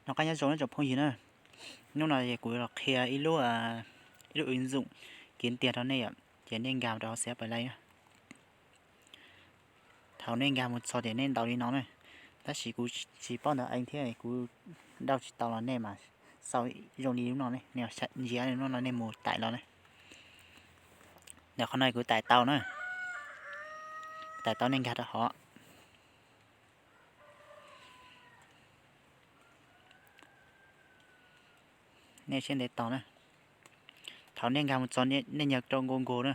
Noj qab nyob zoo ib tsoom phooj ywg na, hnub no kuv los qhia ib lub, ib lub ua ntxoom kiv tiag rau nej yom, ces nej nkag rau hauv xav pais lais na. Thaum nej nkag mus txog ces nej ntaus li no na, tab sis kuv tsis paub ntawv ees thiab kuv dauj tsis tau los nej mas xaus zoo li lub no ne, nej ntsia lub no nej mus tais los na. Ntawm qhov no kuv tais tau na, tais tau nej nkag rau hov. Nej siab ntev tos na. Thaum nej nkag mus txog nej nyias rau Google na.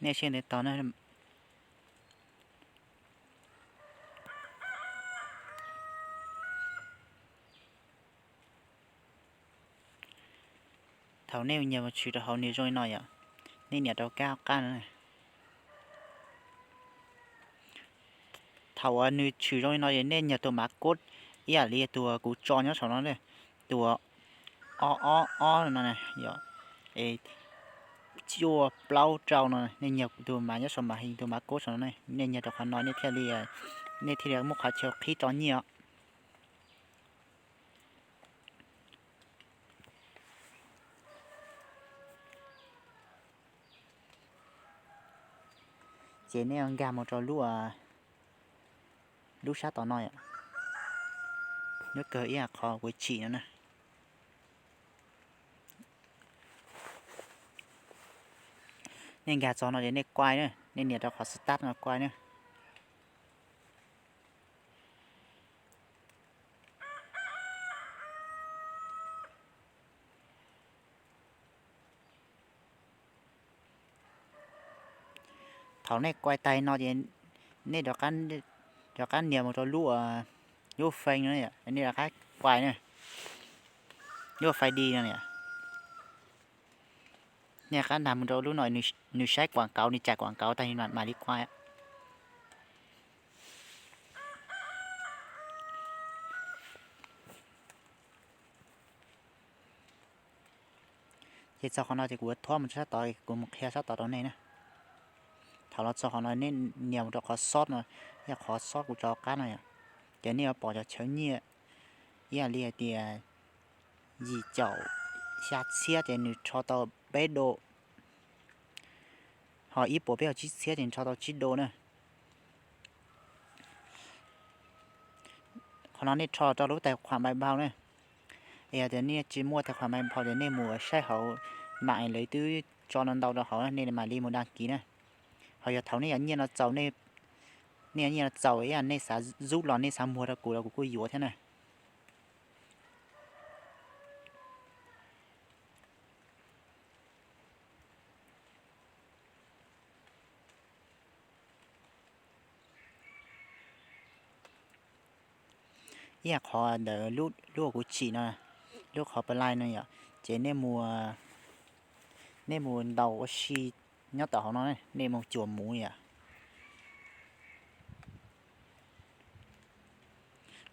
Nej siab ntev tos na. Thaum nej nyias mus tshwm rau hauv nws zoo li no yom, nej nias rau kab qab no. Thaum uas nws tshwm zoo li no es nej nyias tus mav kub ib yam li tus kuv tso nyob saum no, tus ob ob ob no, cuaj plaub rau no, nej nyias tus mav nyob saum mas hees tus mav kub saum no, nej nyias rau qhov no nej thiaj li, nej thiaj li muaj qhov chaw qhib tso nyiaj. Ces nej nkag mus rau lub, lub sab tom no yom, lub kawg ib yam qhov kuv tsim no na. Nej nkag txog no ces nej kuai na, nej nias rau qhov start no kuai na. Thaum nej kuai tag no ces nej rov qab nias mus rau lub, lub fee no, nej rov qab kuai na, lub fee di no. Nej rov qab nag mus rau lub no, nws saib quảng cáo, nws cais quảng cáo tag mam li kuai. Ces txog qhov no ces kuv yuav thob mus rau sab tod, kuv mus qhia sab tod rau nej na. Thaum los txog qhov no nej nias mus rau qhov shop no, yog qhov shop kuv tso qab no yom, ces nej yuav pom cov chaw nyiaj ib yam li hais tias yim caum xya txhiab ces nws rho tau peb đô, ho ib puas peb caug tsib txhiab ces nws rho tau tsib đô na. Qhov no nej rho rau lub tài khoản PayPal na. Yog tias nej tsis muaj tài khoản PayPal ces nej mus saib hauv mạng lawv twb tso ntau ntau rau hauv, nej mam li mus đăng ký na. Ho yog thaum nej yuav nyiaj no txaus, nej yuav nyiaj no txaus ib yam nej xav zub los nej xav muag rau kuv los kuv kuj yuav thiab na. Ib yam qhov ntawd lub kuv tsim no, lub qhov play no yom, ces nej mus ntaus ua si nyob tom hauv no, nej mus cuam muv yom.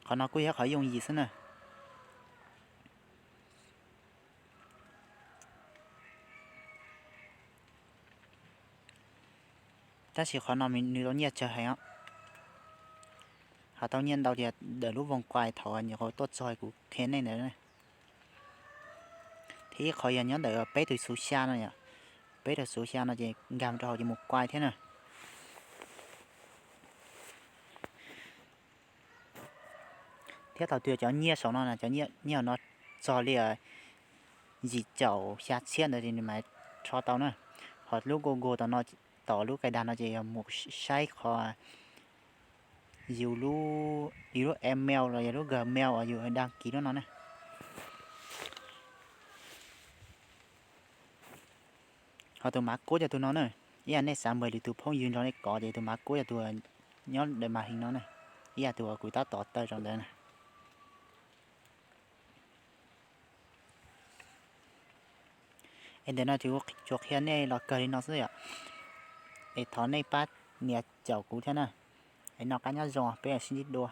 Qhov no kuj yog qhov yooj yim xwb na. Tab sis qhov no nws tau nyiaj tsawg heev os. Ho tau nyiaj ntau tias ntawm lub voos quai thaum nyuam qhuav tuaj txog kuv qhia nej ntawd. Thiab ib qhov yog nyob ntawm peb tus xuv xya no yom, peb tus xuv xya no ces nkag rau hauv ces mus quai thiab na. Thiab thaum twg cov nyiaj saum no, cov nyiaj no txog li yim caum xya txhiab ntawd ces nws mam rho tau na. Ho lub Google tom no, tom lub kais dag no ces yog mus saib qhov yus lub, yus lub email los yog lub Gmail uas yus đăng ký lub no na. Ho tus mav kub yog tus no na. Ib yam nej xav npawg lwm tus phooj ywg nrog nej kov ces tus mav kub yog tus nyob ntawm màn hình no na. Ib yam tus uas kuv tab tom taw rau ntawd na. Es ntawm no ces kuv tsuas qhia nej los kawg li no xwb yom. Es thov nej pab nias caum kuv thiab na. Es noj qab nyob zoo, peb sib ntsib dua.